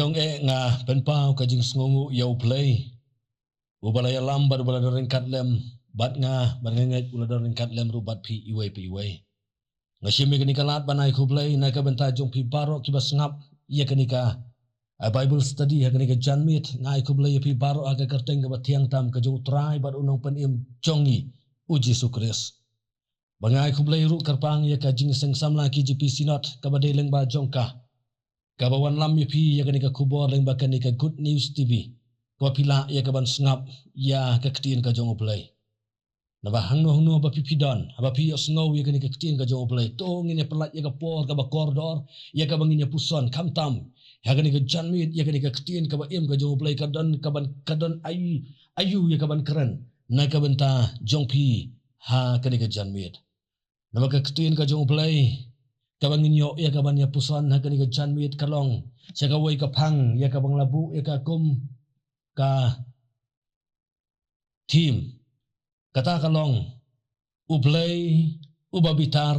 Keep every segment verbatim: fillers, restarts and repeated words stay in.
Jong eh nga pynpaw ka jingsngewnguh ïa U Blei, uba la ïalam bad uba la don ryngkat lem bad nga, bad nga ngeit u la don ryngkat lem ruh bad phi iwei pa iwei. Nga shim ïa kane ka lad ban ai khublei na ka bynta jong phi baroh kiba sngap ïa kane ka, a, Bible study ha kane ka janmiet. Nga ai khublei ïa phi baroh ha ka kyrteng kaba thiang tam ka jong U Trai bad U Nongpynim jong ngi, U Jisu Khrist. Ba nga ai khublei ruh kyrpang ïa ka Jingïaseng Samla K J P Synod kaba dei lyngba jong ka, kaba wanlam ïa phi ïa kane ka khubor lyngba kane ka Good News T V, kaba phi lah ïa ka ban sngap ïa ka ktien ka jong U Blei. Naba hangno hangno ba phi phi don, haba phi ïohsngew ïa kane ka ktien ka jong U Blei, to ngin ïa pynlait ïa ka por kaba kordor ïa kaba ngin ïa puson, khamtam ha kane ka janmiet ïa kane ka ktien kaba im ka jong U Blei ka don, ka ban, ka don aïu aïu ïa ka ban kren na ka bynta jong phi ha kane ka janmiet. Namar ka ktien ka jong U Blei kaba ngin ïoh ïa ka ban ïa puson ha kane ka janmiet ka long sha kawei ka phang ïa kaba nga la buh ïa ka kum ka theme. Kata ka long: U Blei uba bitar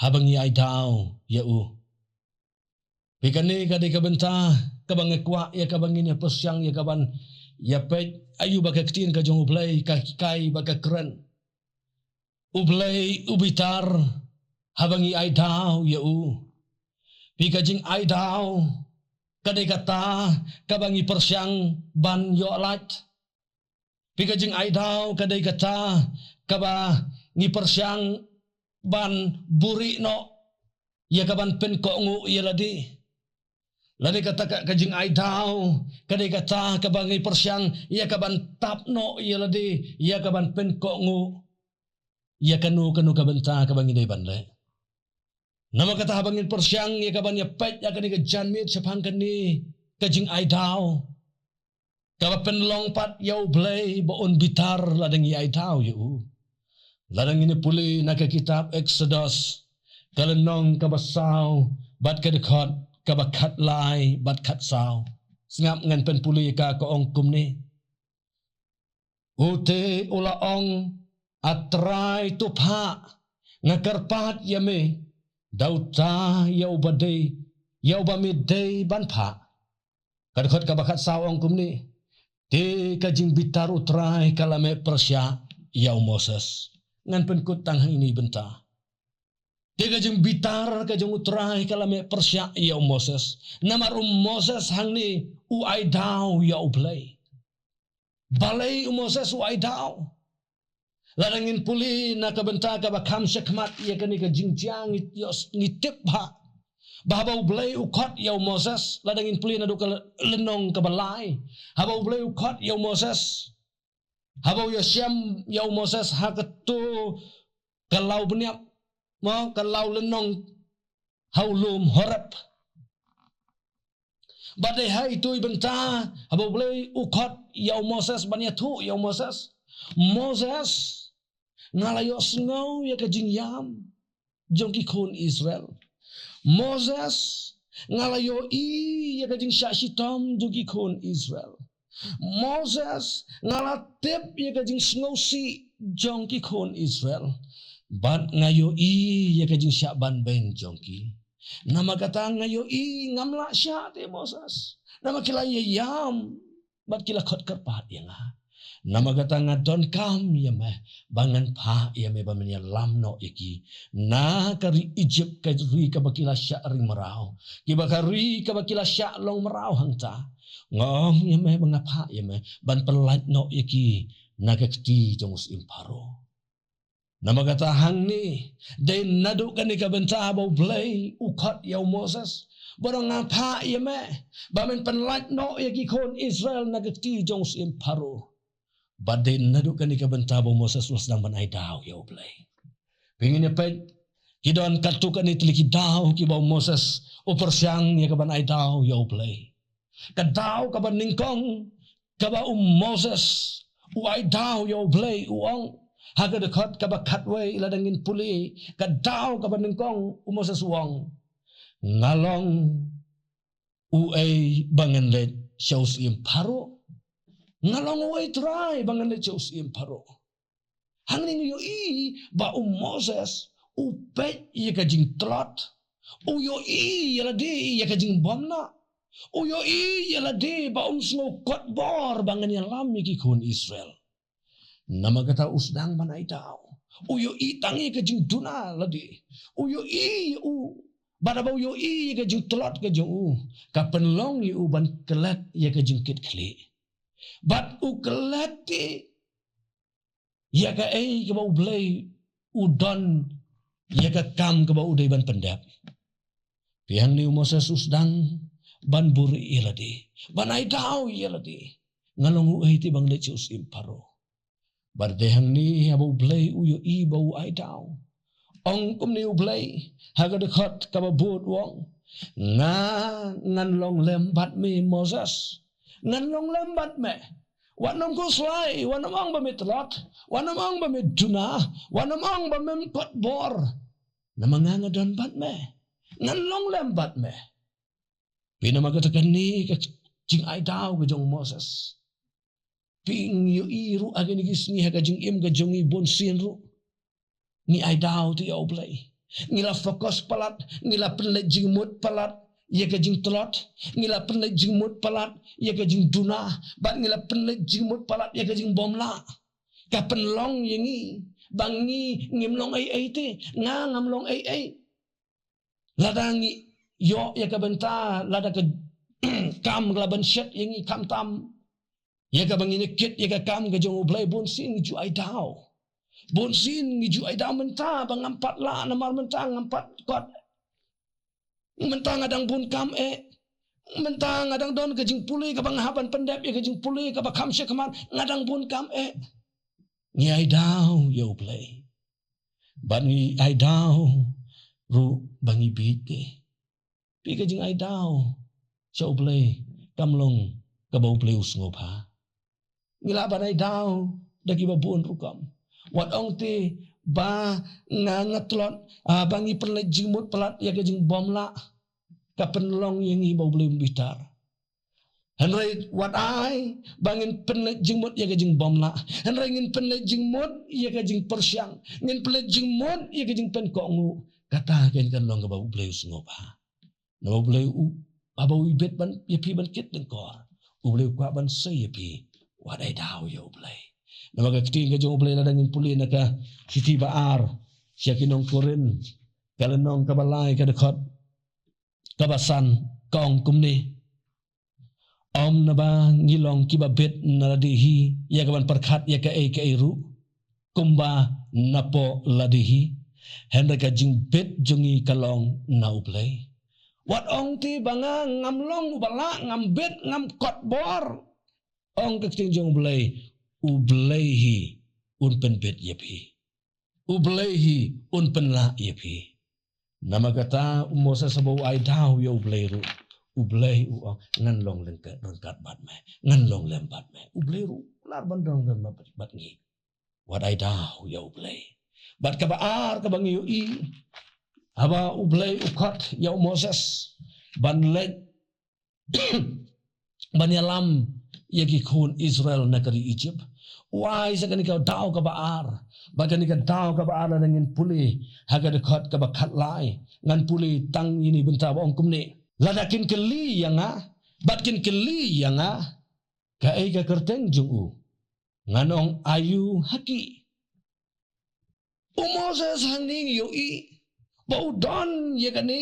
haba ngi ai daw ïa u. Phi, kane ka dei ka bynta kaba nga kwah ïa kaba ngin ïa pyrshang ïa ka ban ïa peit aïu ba ka ktien ka jong U Blei ka hikai bad ka kren. U Blei u bitar haba ngi ai daw ïa u. Phi, ka jingai daw ka dei kata kaba ngi pyrshang ban ïoh lait. Phi, ka jingai daw ka dei kata kaba ngi pyrshang ban buhrieh noh ïa ka ban pynkohnguh ïa lade. Lane kata ka, ka jingai daw ka dei kata kaba ngi pyrshang ïa ka ban tap noh ïa lade, ïa ka ban pynkohnguh ïa kano kano ka bynta kaba ngi dei ban leh. Namar kata haba ngin pyrshang ïa ka ban ïa peit ïa kane ka janmiet shaphang kane ka jingai daw, kaba pynlong pat ïa U Blei ba un bitar lada ngi ai daw ïa u. Lada ngin ïa pule na ka kitab Eksodos, ka lynnong kaba saw bad ka dkhot kaba khatlai bad khatsaw. Sngap, ngan pynpule ïa ka, ka ong kumne: U te u la ong, A Trai, to phah, nga kyrpad ïa me, da uta ïa uba dei, ïa uba me dei ban phah. Ka dkhot kaba khatsaw ong kumne: Te ka jingbitar U Trai ka la meh pyrshah ïa u Moses. Ngan pynkut tang hangne bynta. Te ka jingbitar ka jong U Trai ka la meh pyrshah ïa u Moses. Namar u Moses hangne u ai daw ïa U Blei. Balei u Moses u ai daw? Lada ngin pule na ka bynta kaba kham shakhmat ïa kane ka jingjia, ngi, ngi tip bha ba haba U Blei u khot ïa u Moses, lada ngin pule naduh ka lynnong kaba lai, haba U Blei u khot ïa u Moses, haba u ïashem ïa u Moses ha kato ka law bniap, mo, ka law lynnong ha u lum Horeb. Bad dei ha ito i bynta haba U Blei u khot ïa u Moses ban ïathuh ïa u Moses: Moses, nga la ïohsngew ïa ka jingïam jong ki khun Israel. Moses, nga la ïohi ïa ka jingshah shitom jong ki khun Israel. Moses, nga la tip ïa ka jingsngewsih jong ki khun Israel. Bad nga ïohi ïa ka jingshah banbeiñ jong ki. Namar kata nga ïohi ngam lah shah te Moses. Namar ki la ïa ïam bad ki la khot kyrpad ïa nga. Namar kata nga donkam ïa me ba ngan phah ïa me ba men ïalam noh ïa ki na ka ri Ijipt, ka ri kaba ki la shah ring mraw, kiba ka ri kaba ki la shah long mraw hangta. Nga ong ïa me ba nga phah ïa me ban pynlait noh ïa ki na ka kti jong u syiem Pharaoh. Namar kata hangne, dei naduh kane ka bynta ba U Blei u khot ïa u Moses, ba u ong, nga phah ïa me ba men pynlait noh ïa ki khun Israel na ka kti jong u syiem Pharaoh. Bad dei naduh kane ka bynta ba u Moses u la sdang ban ai daw ïa U Blei. Phi, ngin ïa peit, ki don katto katne tylli ki daw kiba u Moses u pyrshang ïa ka ban ai daw ïa U Blei. Ka daw kaba nyngkong kaba u Moses u ai daw ïa U Blei, u ong ha ka dkhot kaba khatwei, lada ngin pule, ka daw kaba nyngkong u Moses u ong: Nga long uei ba ngan leit sha u syiem Pharaoh? Nga long uei, Trai, ba ngan leit sha u syiem Pharaoh? Hangne ngi ïohi ba u Moses u peit ïa ka jingtlot, u ïohi ïa lade ïa ka jingbymnah. U ïohi ïa lade ba un sngew kot bor ba ngan ïalam ïa ki khun Israel. Namar kata u sdang ban ai daw. U ïohi tang ïa ka jingduna lade. U ïohi ïa u. Bad haba u ïohi ïa ka jingtlot ka jong u, ka pynlong ïa u ban klet ïa ka jingkitkhlieh. Bad u klet te ïa kaei kaba U Blei u don ïa ka kam kaba u dei ban pyndep. Te hangne u Moses u sdang ban buhrieh ïa lade, ban ai daw ïa lade. Nga long uei te ba ngan leit sha u syiem Pharaoh? Bad te hangne haba U Blei u ïohi ba u ai daw, ong kumne U Blei ha ka dkhot kaba bud, u ong, nga ngan long lem bad me Moses. Ngan long lem bad me. Wat nym khuslai, wat nym ong ba me tlot, wat nym ong ba me duna, wat nym ong ba mem kot bor. Namar nga nga don bad me. Ngan long lem bad me. Phi, namar kata kane ka jingai daw ka jong u Moses. Phi, ngi ïohi ruh ha kine ki sngi ha ka jingim ka jong ngi bunsien ruh ngi ai daw te ïa U Blei. Ngi la focus palat, ngi la pynleit jingmut palat ïa ka jingtlot, ngi la pynleit jingmut palat ïa ka jingduna, bad ngi la pynleit jingmut palat ïa ka jingbymlah. Ka pynlong ïa ngi ba ngi ngim long ei ei te, nga ngam long ei ei. Lada ngi ïoh ïa ka bynta, lada ka kam ka la ban shet ïa ngi, khamtam ïa kaba ngin ïa kit ïa ka kam ka jong U Blei, bunsien ngi ju ai daw. Bunsien ngi ju ai daw, mynta ba ngam pat lah, namar mynta ngam pat kot. Mynta nga dang bun kam eh. Mynta nga dang don ka jingpule kaba nga hap ban pyndep ïa ka jingpule kaba kham sha khmat, nga dang bun kam eh. Ngi ai daw ïa U Blei. Bad ngi ai daw ruh ba ngi bieit te. Phi, ka jingai daw sha U Blei kam long kaba U Blei u sngewbha. Ngi lah ban ai daw da kiba bun rukom. Wat ong te ba nga nga tlot, ah, ba ngi pynleit jingmut palat ïa ka jingbymlah, ka pynlong ïa ngi ba U Blei um bitar. Hynrei wat ai ba ngin pynleit jingmut ïa ka jingbymlah, hynrei ngin pynleit jingmut ïa ka jingpyrshang, ngin pynleit jingmut ïa ka jingpynkohnguh, kata kan kan long kaba U Blei u sngewbha. Namar U Blei u, haba u ibit ban ïa phi ban kit lyngkor, U Blei u kwah ban sei ïa phi. Wat ai daw ïa U Blei. Namar ka ktien ka jong U Blei, lada ngin pule na ka shithi ba ar sha ki nong Korinth, ka lynnong kaba lai, ka dkhot kaba san, ka ong kumne: Ym naba ngi long kiba bit na lade hi ïa ka ban pyrkhat ïa kaei kaei ruh kumba napoh lade hi, hynrei ka jingbit jong ngi ka long na U Blei. Wat ong te ba nga ngam long uba lah, ngam bit, ngam kot bor. Ong ka ktien jong U Blei, U Blei hi un pynbit ïa phi. U Blei hi un pynlah ïa phi. Namar kata u Moses haba u ai daw ïa U Blei ruh, U Blei u ong, ngan long ryngkat, ryngkat bad me, ngan long lem bad me. U Blei ruh u lah ban long lem bad, bad ngi. Wat ai daw ïa U Blei. Bad kaba ar kaba ngi ïohi, haba U Blei u khot ïa u Moses ban leit ban ïalam ïa ki khun Israel na ka ri Egypt. U ai sa kane ka daw kaba ar. Bad kane ka daw kaba ar, lada ngin pule ha ka dkhot kaba khatlai, ngan pule tang ïa kane ka bynta ba ong kumne: Lada kin kylli ïa nga, bad kin kylli ïa nga kaei ka kyrteng jong u, ngan ong aïu ha ki. U Moses hangne ngi ïohi ba u don ïa kane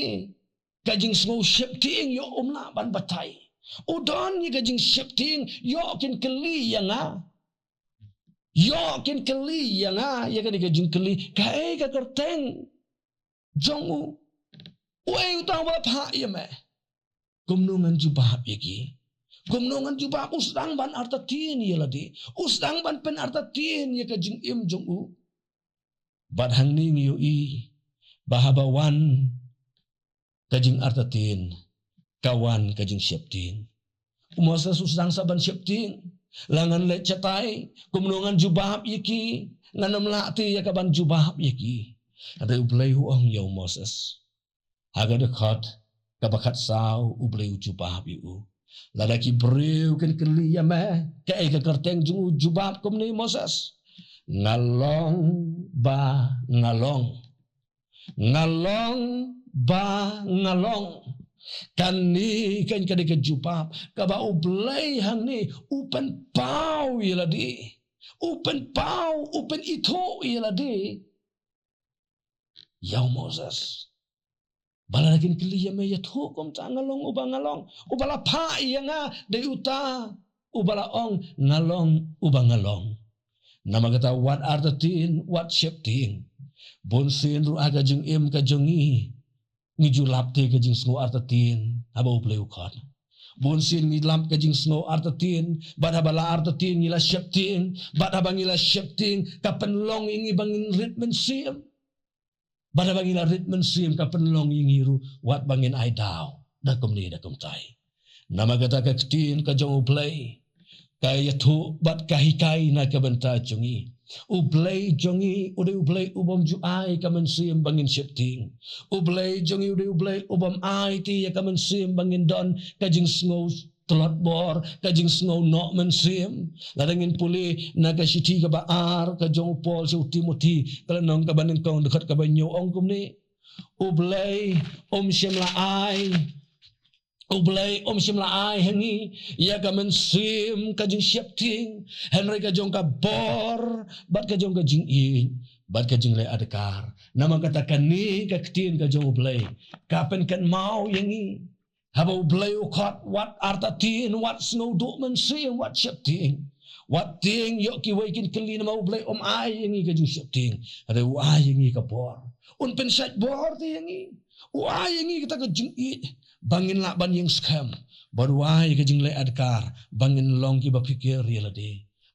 ka jingsngew sheptieng, ïoh um lah ban batai. U don ïa ka jingsheptieng, ïoh kin kylli ïa nga. Ïoh kin kylli ïa nga ïa kane ka jingkylli, kaei ka kyrteng jong u. Uei uta uba la phah ïa me? Kumno ngan jubab ïa ki? Kumno ngan jubab? U sdang ban artatien ïa lade. U sdang ban pynartatien ïa ka jingim jong u. Bad hangne ngi ïohi ba haba wan ka jingartatien, ka wan ka jingsheptieng. U Moses u sdang sa ban sheptieng. La ngan leit shatai, kumno ngan jubab ïa ki? Ngan ym lah te ïa ka ban jubab ïa ki. Hynrei U Blei u ong ïa u Moses ha ka dkhot kaba khatsaw, U Blei u jubab ïa u: Lada ki briew kin kylli ïa me kaei ka kyrteng jong u, jubab kumne, Moses: Nga long ba nga long. Nga long ba nga long. Kane kan ka dei ka jubab kaba U Blei hangne u pynpaw ïa lade. U pynpaw, u pynithuh ïa lade. Ïa u Moses. Ba lada kin kylli ïa me, ïathuh kumta, nga long uba nga long. Uba la phah ïa nga dei uta uba la ong nga long uba nga long. Namar kata wat artatien, wat sheptieng. Bun sien ruh ha ka jingim ka jong ngi, ngi ju lap te ka jingsngew artatien haba U Blei u khot. Bun sien ngi lap ka jingsngew artatien, bad haba la artatien ngi la sheptieng, bad haba ngi la sheptieng ka pynlong ïa ngi ba ngin rit mynsiem. Bad haba ngi la rit mynsiem ka pynlong ïa ngi ruh wat ba ngin ai daw da kumne da kumtai. Namar kata ka ktien ka jong U Blei ka ïathuh bad ka hikai na ka bynta jong ngi. U Blei jong ngi u dei U Blei u bym ju ai ka mynsiem ba ngin sheptieng. U Blei jong ngi u dei U Blei u bym ai te ïa ka mynsiem ba ngin don ka jingsngew tlot bor, ka jingsngew noh mynsiem. Lada ngin pule na ka shithi kaba ar ka jong u Paul sha u Timothi, ka lynnong kaba nyngkong, dkhot kaba hynñiew, ong kumne: U Blei um shym la ai, U Blei um shym la ai ha ngi ïa ka mynsiem ka jingsheptieng, hynrei ka jong ka bor bad ka jong ka jingïeit bad ka jingleh adkar. Namar kata kane ka ktien ka jong U Blei ka pynkynmaw ïa ngi. Haba U Blei u khot, wat artatien, wat sngewduh mynsiem, wat sheptieng. Wat tieng ïoh kiwei kin kylli namar U Blei um ai ïa ngi ka jingsheptieng. Hynrei u ai ïa ngi ka bor. Un pynshait bor te ïa ngi. U ai ïa ngi kata ka jingïeit ba ngin lah ban ïeng skhem. Bad u ai ka jingleh adkar ba ngin long kiba pyrkhat ïa lade.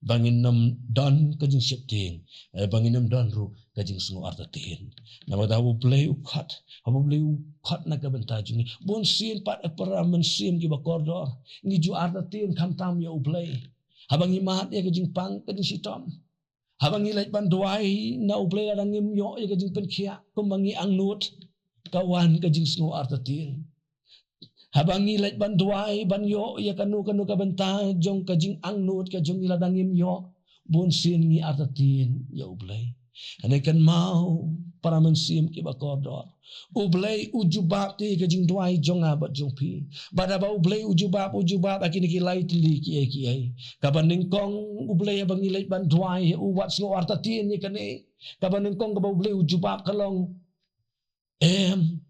Ba ngin ym don ka jingsheptieng, eh, ba ngin ym don ruh ka jingsngew artatien. Namar kata haba U Blei u khot, haba U Blei u khot na ka bynta jong ngi, bun sien pat, eh, para mynsiem kiba kordor, ngi ju artatien khamtam ïa U Blei. Haba ngi mad ïa ka jingpang, ka jingshitom, haba ngi leit ban duwai na U Blei, lada ngim ïoh ïa ka jingpynkhiah kumba ngi angnud, ka wan ka jingsngew artatien. Haba ngi leit ban duwai ban ïoh ïa kano kano ka bynta jong ka jingangnud ka jong ngi, lada ngim ïoh, bun sien ngi artatien ïa U Blei. Hynrei kynmaw, para mynsiem kiba kordor, U Blei u jubab te ka jingduwai jong nga bad jong phi. Bad haba U Blei u jubab, u jubab ha kine ki lai tylli kiei kiei. Kaba nyngkong, U Blei, haba ngi leit ban duwai ïa u, wat sngew artatien ïa kane. Kaba nyngkong kaba U Blei u jubab ka long, em.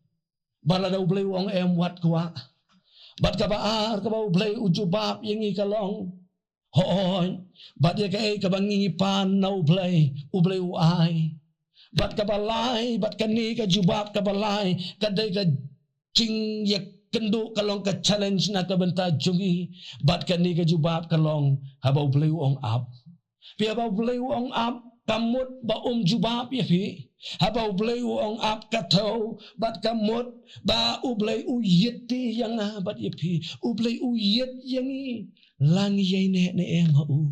Bad lada U Blei u ong em, wat kwah. Bad kaba ar kaba U Blei u jubab ïa ngi ka long, hooid. Bad ïa kaei kaba ngi pan na U Blei, U Blei u ai. Bad kaba lai, bad kane ka jubab kaba lai ka dei ka jingïakynduh, ka long ka challenge na ka bynta jong ngi. Bad kane ka jubab ka long, haba U Blei u ong ap. Phi, haba U Blei u ong ap, kam mut ba um jubab ïa phi. Haba U Blei u ong ap, ka thew, bad kam mut ba U Blei u ïit te ïa nga bad ïa phi. U Blei u ïit ïa ngi. La ngi ïaineh ne em ha u,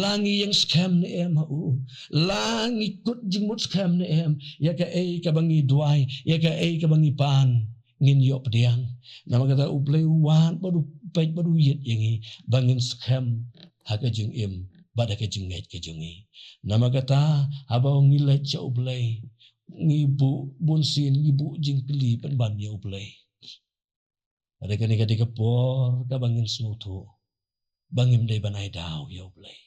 la ngi ïeng skhem ne em ha u, la ngi kut jingmut skhem ne em, ïa kaei kaba ngi duwai, ïa kaei kaba ngi pan, ngin ïoh pdiang. Namar kata U Blei u wad bad u peit bad u ïit ïa ngi ba ngin skhem ha ka jingim bad ha ka jingngeit ka jong ngi. Namar kata haba ngi leit sha U Blei, ngi buh, bun sien ngi buh jingkylli pynban ïa U Blei. Hynrei kane ka dei ka por kaba ngin sngewthuh ba ngim dei ban ai daw ïa U Blei.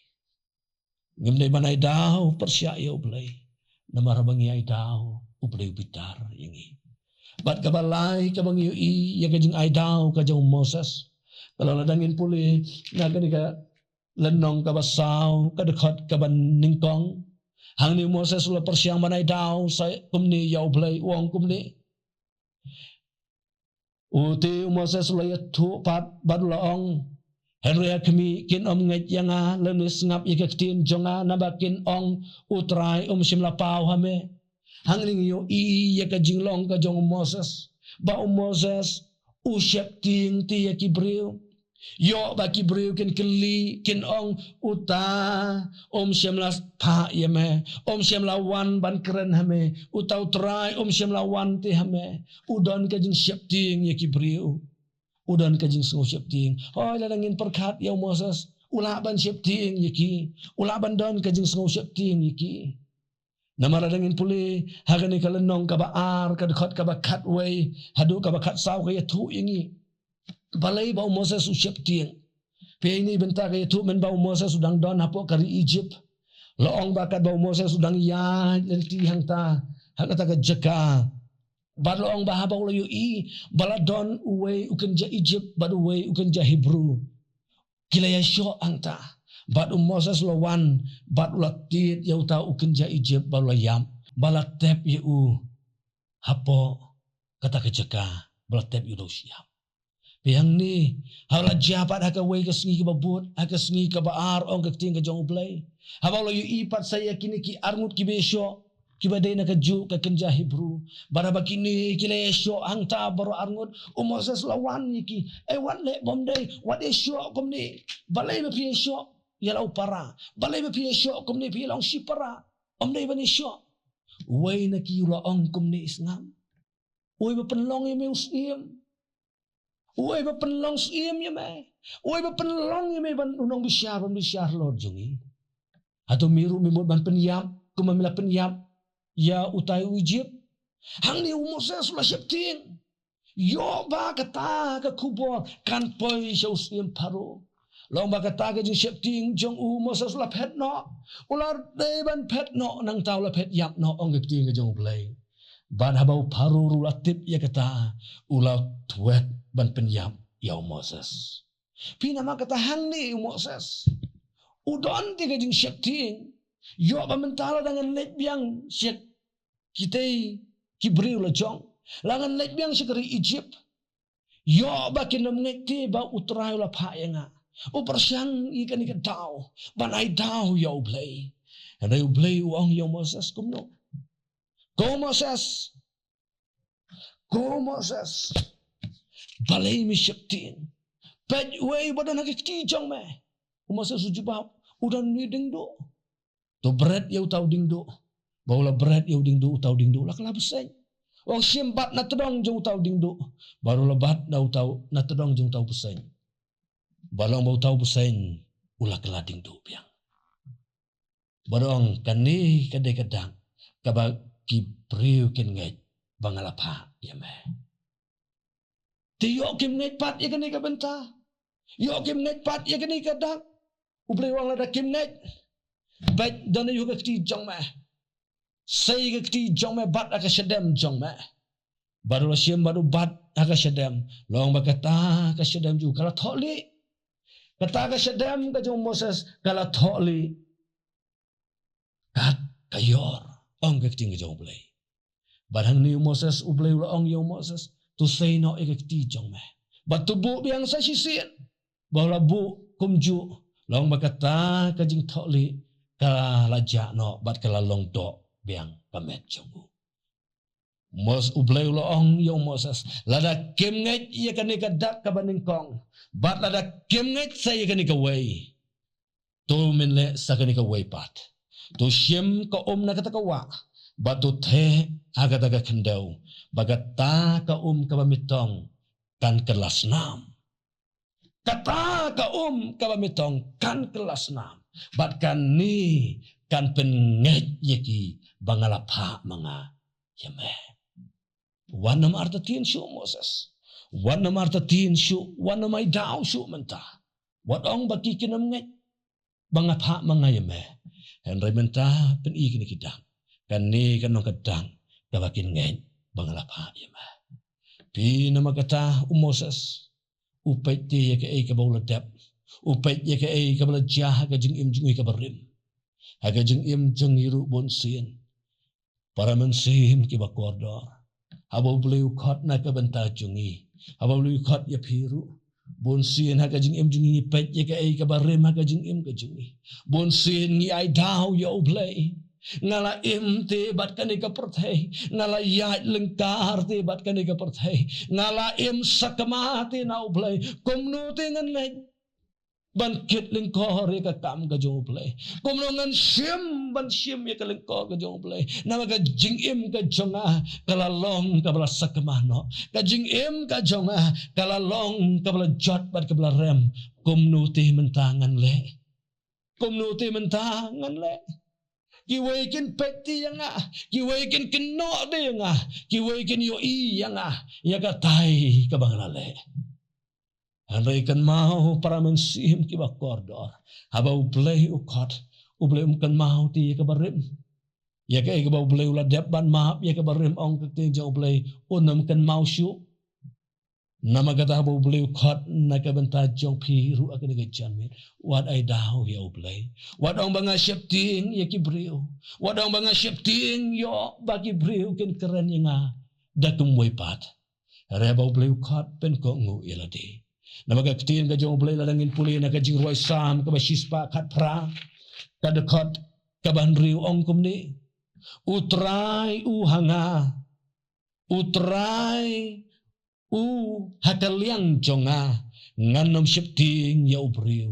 Ngim dei ban ai daw pyrshah ïa U Blei. Namar haba ngi ai daw, U Blei u bitar ïa ngi. Bad kaba lai kaba ngi ïohi ïa ka jingai daw ka jong u Moses, ka long, lada ngin pule na kane ka lynnong kaba saw, ka dkhot kaba nyngkong, hangne u Moses u la pyrshang ban ai daw sa kumne ïa U Blei, u ong kumne. Uta u Moses u la ïathuh pat bad u la ong: Hynrei ha khmih, kin ym ngeit ïa nga lane sngap ïa ka ktien jong nga, naba kin ong, U Trai um shym la paw ha me. Hangne ngi ïohi ïa ka jinglong ka jong u Moses, ba u Moses u sheptieng te ïa ki briew. Ïoh ba ki briew kin kylli, kin ong, Uta um shym la phah ïa me, um shym la wan ban kren ha me, uta U Trai um shym la wan te ha me. U don ka jingsheptieng ïa ki briew. U don ka jingsngewsheptieng. Hooid, lada ngin pyrkhat ïa u Moses, u lah ban sheptieng ïa ki. U lah ban don ka jingsngewsheptieng ïa ki. Namar lada ngin pule ha kane ka lynnong kaba ar, ka dkhot kaba khatwei haduh kaba khatsaw, ka ïathuh ïa ngi balei ba u Moses u sheptieng. Phi ïohi bynta ka ïathuh mynba u Moses u dang don hapoh ka ri Egypt. La ong ba katba u Moses u dang ïaid lynti hangta ha kata ka jaka, bad la ong ba haba u la ïohi ba la don uwei u kynja Egypt bad uwei u kynja Hebru, ki la ïashoh hangta. Bad u Moses u la wan bad u la tied ïa uta u kynja Egypt bad u la ïap, bad la tep ïa u hapoh kata ka jaka, bad la tep ïa u da u shyiap. Phi, hangne, ha la jia pat ha kawei ka sngi kaba bud, ha ka sngi kaba ar, ong ka ktien ka jong U Blei, haba u la ïohi pat sa ïa kine ki arngut kiba ïashoh, kiba dei na kajuh ka kynja Hebru. Bad haba kine ki la ïashoh hangta baroh arngut, u Moses u la wan ïa ki. Ei, wat leh bymdei, wat ïashoh kumne. Balei ba phi ïashoh ïa la u para? Balei ba phi ïashoh kumne, phi long shipara? Ym dei ban ïashoh. Uwei na ki u la ong kumne, sngap. Uwei ba pynlong ïa me u syiem. Uwei ba pynlong syiem ïa me. Uwei ba pynlong ïa me ban u nongbishar, ban bishar halor jong ngi. Hato me ruh me mut ban pynïap kumba me la pynïap ïa utai u Egypt? Hangne u Moses u la sheptieng. Ïoh ba kata ka khubor kan poi sha u syiem Pharaoh. La ong ba kata ka jingsheptieng jong u Moses u la phet noh. U la dei ban phet noh, nangta u la phet ïap noh, ong ka ktien ka jong U Blei. Bad haba u Pharaoh ruh u la tip ïa kata, u la thwet ban pynïap ïa u Moses. Phi, namar kata hangne u Moses u don te ka jingsheptieng. Ïoh ba mynta lada ngan leit biang sha kitei ki briew la jong, la ngan leit biang sha ka ri Egypt, ïoh ba kin ym ngeit te ba U Trai u la phah ïa nga. U pyrshang ïa kane ka daw ban ai daw ïa U Blei. Hynrei U Blei u ong ïa u Moses kumno? Ko Moses, ko Moses, balei me sheptieng? Peit, uwei ba don ha ka kti jong me. U Moses u jubab, u don une u diengduh. To bret ïa uta u diengduh. Ba u la bret ïa u diengduh, uta u diengduh u la kylla bseiñ. U ong, shim bat na tdong jong uta u diengduh. Bad u la bat na uta u, na tdong jong uta u bseiñ. Bad la ong ba uta u bseiñ u la kylla diengduh biang. Bad u ong, kane ka dei ka dak kaba ki briew kin ngeit ba nga la phah ïa me. Te ïoh kim ngeit pat ïa kane ka bynta. Ïoh kim ngeit pat ïa kane ka dak. U Blei u ong, lada kim ngeit, peit, don aïu ha ka kti jong me? Sei ka kti jong me, bat ha ka shadem jong me. Bad u la shim bad u bat ha ka shadem. La ong ba kata ka shadem jong u ka la thohlieh. Kata ka shadem ka jong u Moses ka la thohlieh. Kat ka ïor, ong ka ktien ka jong U Blei. Bad hangne u Moses, U Blei u la ong ïa u Moses, to sei noh ïa ka kti jong me. Bad to buh biang sa shisien. Bad u la buh kumjuh, la ong ba kata ka jingthohlieh ka la jah noh bad ka la long doh biang ka met jong u. Mos-, U Blei u la ong ïa u Moses, lada kim ngeit ïa kane ka dak kaba nyngkong, bad lada kim ngeit sa ïa kane kawei, to men leh sa kane kawei pat. To shim ka um na kata ka wah, bad to theh ha kata ka khyndew, ba kata ka um kaba me tong kan kylla snam. Kata ka um kaba me tong kan kylla snam. Bad kane kan pynngeit ïa ki ba nga la phah ma nga ïa me. Wat nym artatien shuh Moses. Wat nym artatien shuh, wat nym ai daw shuh mynta. Wat ong ba ki kin ym ngeit ba nga phah ma nga ïa me. Hynrei mynta pyni kine ki dak. Kane kan long ka dak kaba kin ngeit ba nga la phah ïa me. Phi, namar kata u Moses u peit te ïa kaei kaba u la dep. U peit ïa kaei kaba la jia ha ka jingim jong ngi kaba rim. Ha ka jingim jong ngi ruh bun sien, para mynsiem kiba kordor, haba U Blei u khot na ka bynta jong ngi, haba U Blei u khot ïa phi ruh, bun sien ha ka jingim jong ngi ngi peit ïa kaei kaba rim ha ka jingim ka jong ngi. Bun sien ngi ai daw ïa U Blei. Nga la im te bad kane ka pyrthei. Nga la ïaid lyngkar te bad kane ka pyrthei. Nga la im sakma te na U Blei. Kumno te ngan leit ban kit lyngkor ïa ka kam ka jong U Blei? Kumno ngan shim ban shim ïa ka lyngkor ka jong U Blei? Namar ka jingim ka jong nga ka la long kaba la sakma noh. Ka jingim ka jong nga ka la long kaba la jot bad kaba la rem. Kumno te mynta ngan leh? Kumno te mynta ngan leh? Kiwei kin peit te ïa nga, kiwei kin kynnoh te ïa nga, kiwei kin ïohi ïa nga, ïa katai kaba nga la leh. Hynrei kynmaw para mynsiem kiba kordor, haba U Blei u khot, U Blei um kynmaw te ïa kaba rim. Ïa kaei kaba U Blei u la dep ban map ïa kaba rim, ong ka ktien jong U Blei, un ym kynmaw shuh. Namar kata haba U Blei u khot na ka bynta jong phi ruh ha kane ka janmiet, wat ai daw ïa U Blei. Wat ong ba nga sheptieng ïa ki briew. Wat ong ba nga sheptieng ïoh ba ki briew kin kren ïa nga da kumwei pat. Hynrei haba U Blei u khot, pynkohnguh ïa lade. Namar ka ktien ka jong U Blei lada ngin pule na ka Jingrwai Salm kaba shispah khatphra, ka dkhot kaba hynriew ong kumne: U Trai u ha nga, U Trai u ha ka liang jong nga, ngan ym sheptieng ïa u briew.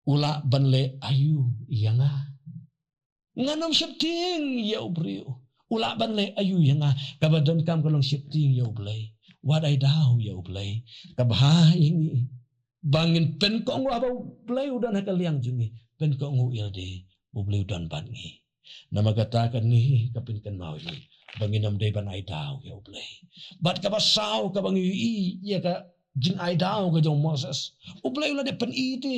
U lah ban leh aïu ïa nga? Ngan ym sheptieng ïa u briew. U lah ban leh aïu ïa nga? Kaba donkam ka long sheptieng ïa U Blei. Wat ai daw ïa U Blei. Kaba ha ïa ngi ba ngin pynkohnguh haba U Blei u don ha ka liang jong ngi. Pynkohnguh ïa lade, U Blei u don bad ngi. Namar kata kane ka pynkynmaw ïa ngi ba ngin ym dei ban ai daw ïa U Blei. Bad kaba saw kaba ngi ïohi ïa ka jingai daw ka jong u Moses, U Blei u la dep pyni te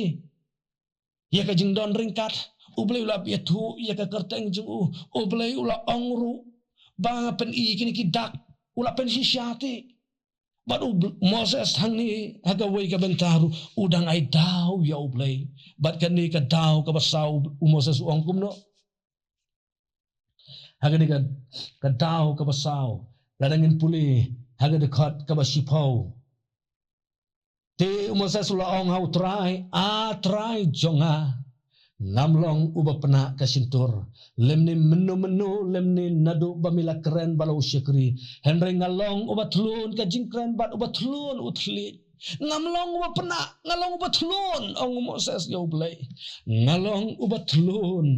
ïa ka jingdon ryngkat. U Blei u la ïathuh ïa ka kyrteng jong u. U Blei u la ong ruh ba nga pyni kine ki dak, u la pynshisha te. Bad u Bl-, Moses hangne ha kawei ka bynta ruh u dang ai daw ïa U Blei. Bad kane ka daw kaba saw u Moses u ong kumno? Ha kane ka, ka daw kaba saw, lada ngin pule ha ka dkhot kaba shiphew. Te u Moses u la ong ha U Trai: A Trai jong nga, ngam long uba pnah ka shyntur, lymne mynno mynno, lymne naduh ba me la kren bad la u shakri. Hynrei nga long uba thlun ka jingkren bad uba thlun u thylliej. Ngam long uba pnah, nga long uba thlun, ong u Moses ïa U Blei. Nga long uba thlun,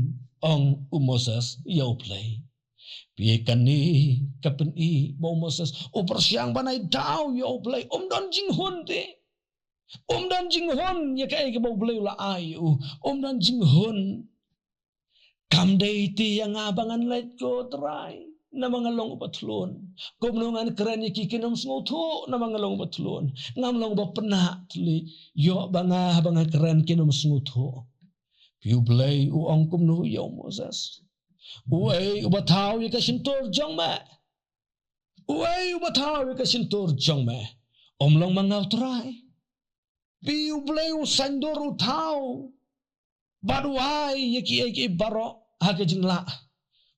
ong u Moses ïa U Blei. Phi, kane ka pyni ba u Moses u pyrshang ban ai daw ïa U Blei, um don jinghun te. Um don jinghun ïa kaei kaba U Blei u la ai ïa u. Um don jinghun. Kam dei te ïa nga ba ngan leit, ko Trai, namar nga long uba thlun. Kumno ngan kren ïa ki, kin ym sngewthuh namar nga long uba thlun. Ngam long uba pnah thylliej. Ïoh ba nga, ba nga kren kin ym sngewthuh. Phi, U Blei u ong kumno ïa u Moses? Uei uba thaw ïa ka shyntur jong me? Uei uba thaw ïa ka shyntur jong me? Um long ma nga, U Trai? Phi, U Blei u saiñdur, u thaw bad u ai ïa kiei kiei baroh ha ka jinglah.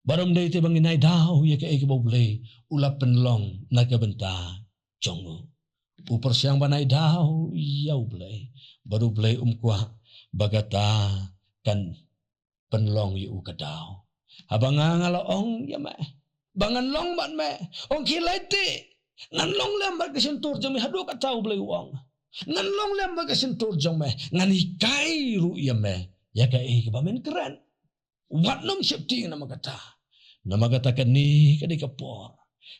Bad um dei te ba ngin ai daw ïa kaei kaba U Blei u la pynlong na ka bynta jong u. U pyrshang ban ai daw ïa U Blei bad U Blei um kwah ba kata kan pynlong ïa u ka daw. Haba nga, nga la ong ïa me ba ngan long bad me, ong ki, leit te, ngan long lem bad ka shyntur jong me. Haduh katta U Blei u ong, ngan long lem bad ka shyntur jong me, ngan hikai ruh ïa me ïa kaei kaba men kren. Wat nym sheptieng namar kata. Namar kata kane ka dei ka por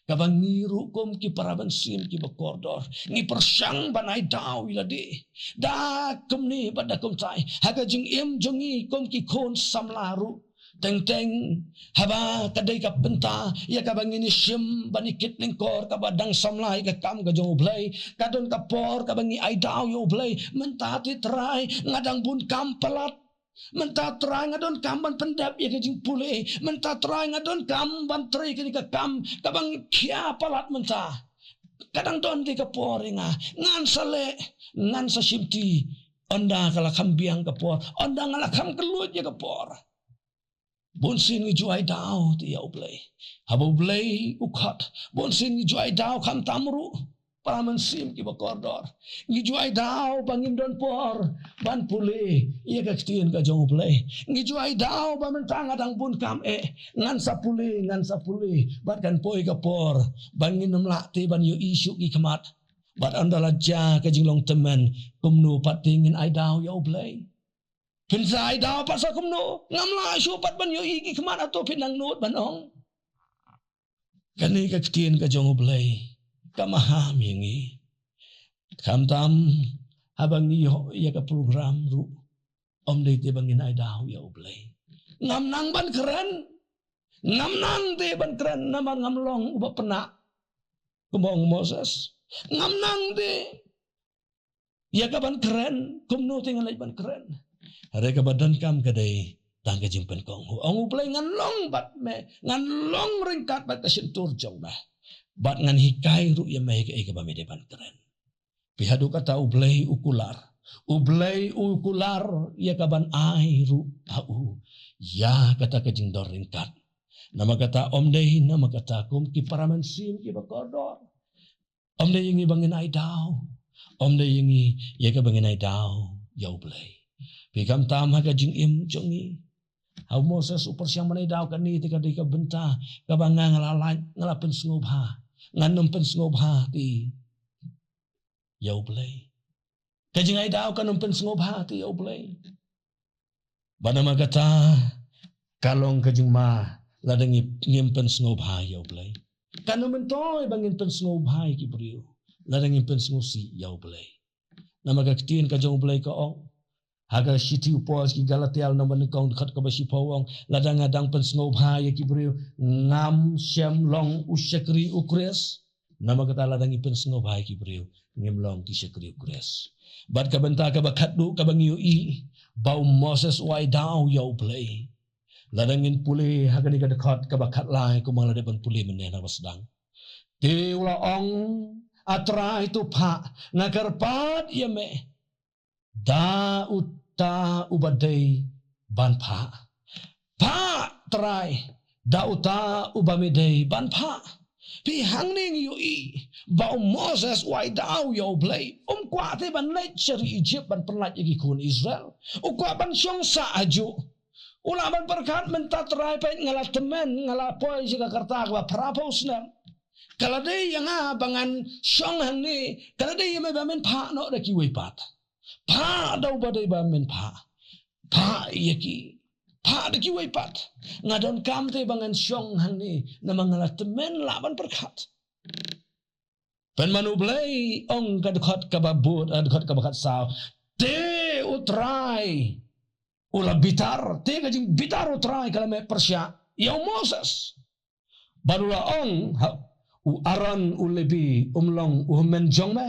kaba ngi ruh kum ki para mynsiem kiba kordor ngi pyrshang ban ai daw ïa lade. Da kumne bad da kumtai ha ka jingim jong ngi kum ki khun samla ruh, teng teng haba ka dei ka bynta ïa kaba ngin ïashim ban ïakit lyngkor kaba dang samla ïa ka kam ka jong U Blei, ka don ka por kaba ngi ai daw ïa U Blei. Mynta te Trai, nga dang bun kam palat. Mynta Trai, nga donkam ban pyndep ïa ka jingpule. Mynta Trai, nga donkam ban trei kane ka kam kaba nga khia palat mynta. Ka dang don te ka por ïa nga. Ngan sa leh, ngan sa shimti. Ynda ka la kham biang ka por, ynda nga la kham kylluid ïa ka por. Bunsien ngi ju ai daw te ïa U Blei. Haba U Blei u khot, bunsien ngi ju ai daw. Khamtam ruh para mynsiem kiba kordor, ngi ju ai daw ba ngin don por ban pule ïa ka ktien ka jong U Blei. Ngi ju ai daw ba mynta nga dang bun kam eh, ngan sa pule, ngan sa pule. Bad kan poi ka por ba ngin ym lah te ban ïohi shuh ki khmat. Bad ynda la jia ka jinglong tymmen, kumno pat te ngin ai daw ïa U Blei? Phin sa ai daw pat sa kumno? Ngam lah shuh pat ban ïohi ki khmat, hato phin nang nud ban ong? Kane ka ktien ka jong U Blei ka maham ïa ngi. Khamtam haba ngi ïoh ïa ka program ruh, ym dei te ba ngin ai daw ïa U Blei. Ngam nang ban kren. Ngam nang te ban kren namar ngam long uba pynah. Kumba ong Moses. Ngam nang te ïa ka ban kren, kumno te ngan leit ban kren. Hynrei kaba donkam ka dei tang ka jingpynkong. Ong U Blei, ngan long bad me, ngan long ryngkat bad ka shyntur jong me. Bad ngan hikai ruh ïa me ïa kaei kaba me dei ban kren. Phi, haduh katta U Blei u kular. U Blei u kular ïa ka ban ai ruh ha u ïa kata ka jingdon ryngkat. Namar kata ym dei, namar kata kum ki para mynsiem kiba kordor, ym dei ïa ngi ba ngin ai daw. Ym dei ïa ngi ïa kaba ngin ai daw ïa U Blei. Phi, khamtam ha ka jingim jong ngi, ha u Moses u pyrshang ban ai daw kane te ka dei ka bynta kaba nga, nga la lait, nga la pynsngewbha. Ngan ym pynsngewbha te ïa U Blei. Ka jingai daw kan ym pynsngewbha te ïa U Blei. Bad namar kata ka long ka jingma lada ngi, ngim pynsngewbha ïa U Blei. Kan ym myntoi ba ngin pynsngewbha ïa ki briew lada ngim pynsngewsih ïa U Blei. Namar ka ktien ka jong U Blei ka ong ha ka shithi u Paul sha ki Galatia lynnong ba nyngkong dkhot kaba shiphew, ong, lada nga dang pynsngewbha ïa ki briew, ngam shym long u shakri U Khrist. Namar kata lada ngi pynsngewbha ïa ki briew, ngim long ki shakri U Khrist. Bad ka bynta kaba khatduh kaba ngi ïohi ba u Moses u ai daw ïa U Blei. Lada ngin pule ha kane ka dkhot kaba khatlai, kumba la dep ban pule mynne na ba sdang. Te u la ong, A Trai, to phah, nga kyrpad ïa me da uta uba dei ban phah. Phah, Trai, da uta uba me dei ban phah. Phi, hangne ngi ïohi ba u Moses u ai daw ïa U Blei. Um kwah te ban leit sha ri Ijipt ban pynlait ïa ki khun Israel. U kwah ban shong sah hajuh. U lah ban pyrkhat, mynta Trai, peit nga la tymmen, nga la poi sha ka rta kaba phraphew snem. Ka la dei ïa nga ba ngan shong hangne, ka la dei ïa me ba men phah noh da kiwei pat. Phah da uba dei ba men phah. Phah ïa ki. Phah da kiwei pat. Nga donkam te ba ngan shong hangne, namar nga la tymmen, lah ban pyrkhat. Pynban U Blei, ong ka dkhot kaba bud, eh, dkhot kaba khatsaw. Te U Trai u la bitar, te ka jingbitar U Trai ka la mih pyrshah ïa u Moses. Bad u la ong ha u Aaron u Lebi, um long u hynmen jong me.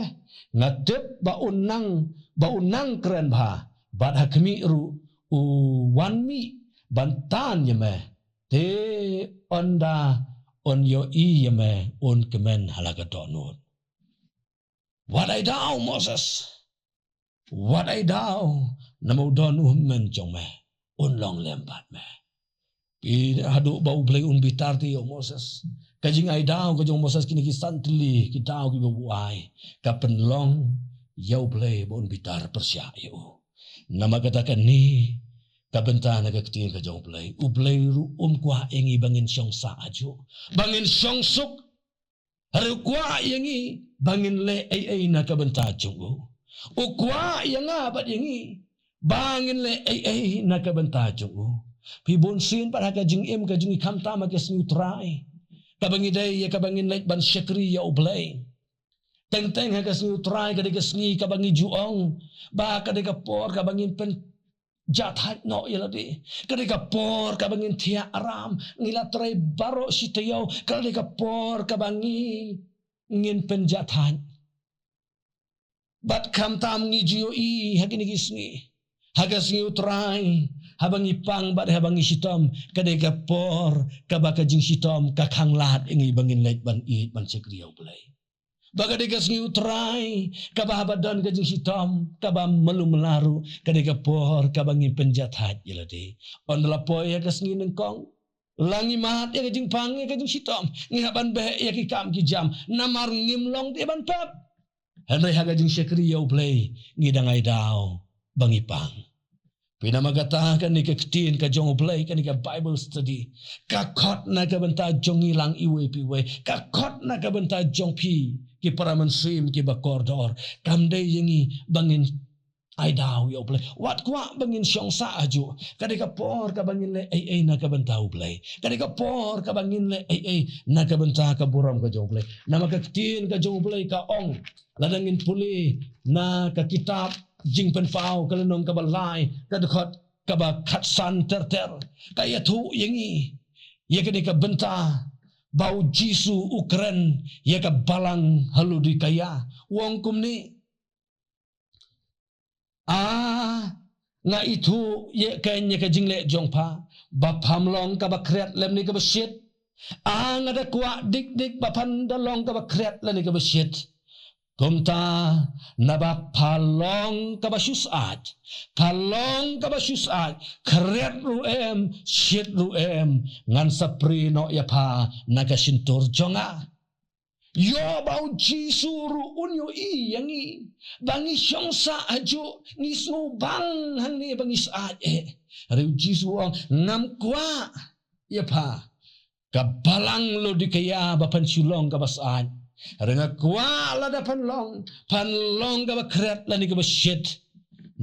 Nga tip ba un nang, ba un nang kren bha, bad ha khmih ruh u wan mih ban tan ïa me. Te ynda un ïohi ïa me, un kmen ha la ka dohnud. Wat ai daw Moses. Wat ai daw, namar u don u hynmen jong me, un long lem bad me. Phi, haduh ba U Blei un bitar te ïa u Moses. Ka jingai daw ka jong u Moses, kine ki san tylli ki daw kiba u ai, ka pynlong ïa U Blei ba un bitar pyrshah ïa u. Namar kata kane ka bynta na ka ktien ka jong U Blei. U Blei ruh um kwah ïa ngi ba ngin shong sah hajuh, ba ngin shong suk. Hynrei u kwah ïa ngi ba ngin leh ei ei na ka bynta jong u. U kwah ïa nga bad ïa ngi ba ngin leh ei ei na ka bynta jong u. Phi, bunsien pat ha ka jingim ka jong ngi, khamtam ha ka sngi U Trai, kaba ngi dei ïa kaba ngin leit ban shakri ïa U Blei. Teng teng ha ka sngi U Trai ka dei ka sngi kaba ngi ju ong ba ka dei ka por kaba ngin pyn jahthait noh ïa lade. Ka dei ka por kaba ngin thiah aram, ngi la trei baroh shi taïew, ka la dei ka por kaba ngi, ngin pynjahthait. Bad khamtam ngi ju ïohi ha kine ki sngi, ha ka sngi U Trai, haba ngi pang bad haba ngi shitom, ka dei ka por kaba ka jingshitom ka khanglad ïa ngi ba ngin leit ban ïeit ban shakri ïa U Blei. Ba ka dei ka sngi U Trai, kaba haba don ka jingshitom kaba malu mala ruh, ka dei ka por kaba ngin pynjahthait ïa lade. Ynda la poi ïa ka sngi nyngkong, la ngi mad ïa ka jingpang, ïa ka jingshitom, ngi hap ban beh ïa ki kam ki jam, namar ngim long te ban pep. Hynrei ha ka jingshakri ïa U Blei ngi dang ai daw ba ngi pang. Phi, namar kata kane ka ktien ka jong U Blei, kane ka Bible study, ka khot na ka bynta jong ngi lang iwei pa iwei, ka khot na ka bynta jong phi, ki para mynsiem kiba kordor. Kam dei ïa ngi ba ngin ai daw ïa U Blei. Wat kwah ba ngin shong sah hajuh. Ka dei ka por kaba ngin leh ei ei na ka bynta U Blei. Ka dei ka por kaba ngin leh ei ei na ka bynta ka burom ka jong U Blei. Namar ka ktien ka jong U Blei ka ong, lada ngin pule na ka kitab Jingpynpaw ka lynnong kaba lai, ka dkhot kaba khatsan ter ter, ka ïathuh ïa ngi ïa kane ka bynta ba u Jisu u kren ïa ka balang ha Laodikaïa. U ong kumne, A, nga ithuh ïa ka, ïa ka jingleh jong pha, ba pham long kaba khriat lymne kaba shit. A, nga da kwah dik dik ba phan da long kaba khriat lane kaba shit. Kumta, naba pha long kaba shu syaid, pha long kaba shu syaid, khriat ruh em, shit ruh em, ngan sa prie noh ïa pha na ka shyntur jong nga. Ïoh ba u Jisu ruh un ïohi ïa ngi, ba ngi shong sah hajuh, ngi sngewbang hangne ba ngi syaid eh. Hynrei u Jisu u ong, ngam kwah ïa pha, ka balang Laodikaïa, ba phan shu long kaba syaid. Hynrei nga kwah lada phan long, phan long kaba khriat lane kaba shit.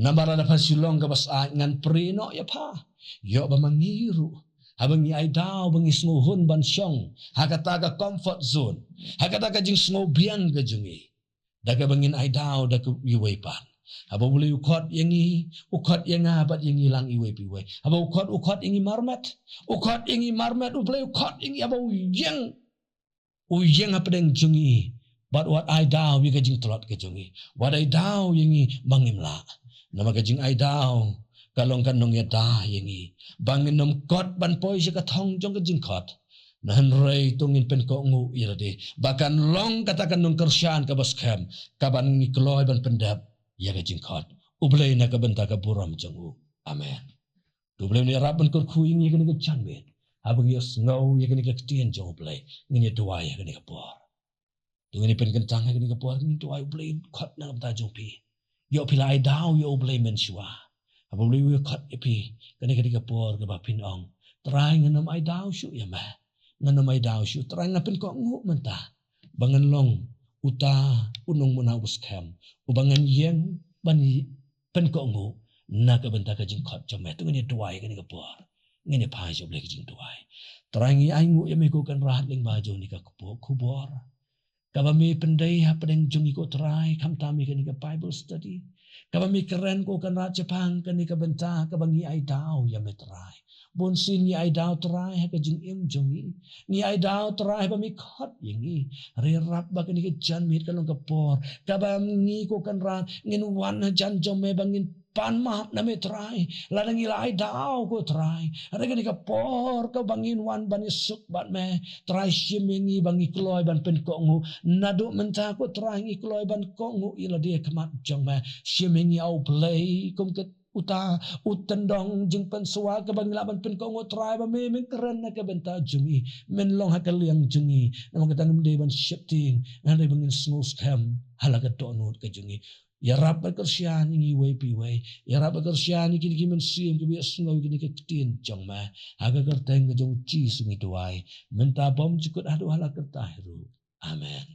Namar lada phan shu long kaba syaid, ngan prie noh ïa pha. Ïoh ba ma ngi ruh, haba ngi ai daw ba ngi sngewhun ban shong ha kata ka comfort zone, ha kata ka jingsngewbiang ka jong ngi, da kaba ngin ai daw da ka iwei pat. Haba u Blei u khot ïa ngi, u khot ïa nga bad ïa ngi lang iwei pa iwei. Haba u khot, u khot ïa ngi marmet, u khot ïa ngi marmet, u Blei u khot ïa ngi, haba u ïeng, u ïeng hapdeng jong ngi, bad wat ai daw ïa ka jingtlot ka jong ngi, wat ai daw ïa ngi ba ngim lah. Namar ka jingai daw ka long ka nongïada ïa ngi, ba ngin ym kot ban poi sha ka thong jong ka jingkhot. Na hynrei to ngin pynkohnguh ïa lade, ba kan long kata ka nongkyrshan kaba skhem, kaban ngi kloi ban pyndep ïa ka jingkhot U Blei na ka bynta ka burom jong u. Amen. To U Blei un ïarap ban kyrkhu ïa ngi ïa kane ka janmiet, haba ngi ïohsngew ïa kane ka ktien jong U Blei. Ngin ïa duwai ïa kane ka por. To ngin ïa pynkyntang ïa kane ka por, ngin duwai, U Blei, khot na ka bynta jong phi. Ïoh phi la ai daw ïa U Blei mynshuwa. Haba U Blei u ïa khot ïa phi, kane ka dei ka por kaba phin ong, Trai, ngan ym ai daw shuh ïa me. Ngan ym ai daw shuh, Trai, nga pynkohnguh mynta ba ngan long uta u nongmuna uba skhem, uba ngan ïeng ban pynkohnguh na ka bynta ka jingkhot jong me. To ngin ïa duwai kane ka por. Ngin ïa phai sha U Blei ka jingduwai. Trai, ngi ainguh ïa me ko Kynrad lyngba jong kane ka khubor, kaba me pyndei hapdeng jong ngi ko Trai, khamtam ïa kane ka Bible study, kaba me kren ko Kynrad shaphang kane ka bynta kaba ngi ai daw ïa me Trai. Bunsien ngi ai daw Trai ha ka jingim jong ngi. Ngi ai daw Trai ba me khot ïa ngi. Hynrei ïarap ba kane ka janmiet kan long ka por kaba ngi ko Kynrad ngin wan hajan jong me ba ngin pan map na me Trai. Lada ngi la ai daw ko Trai, hynrei kane ka por kaba ngin wan ban ïasuk bad me, Trai, shim ïa ngi ba ngi kloi ban pynkohnguh. Naduh mynta ko Trai ngi kloi ban kohnguh ïa lade ha khmat jong me. Shim ïa ngi, A U Blei, kum ka uta u tyndong jingpynshuwa kaba ngi lah ban pynkohnguh Trai, ba me men kren na ka bynta jong ngi, men long ha ka liang jong ngi. Namar kata ngim dei ban sheptieng, hynrei ba ngin sngewskhem ha la ka dohnud ka jong ngi. Ïarap bad kyrshan ïa ngi iwei pa iwei. Ïarap bad kyrshan ïa kine ki mynsiem kiba ïohsngew ïa kine ki ktien jong me. Ha ka kyrteng ka jong U Jisu ngi duwai. Mynta bymjukut haduh hala kyrteng ruh. Amen.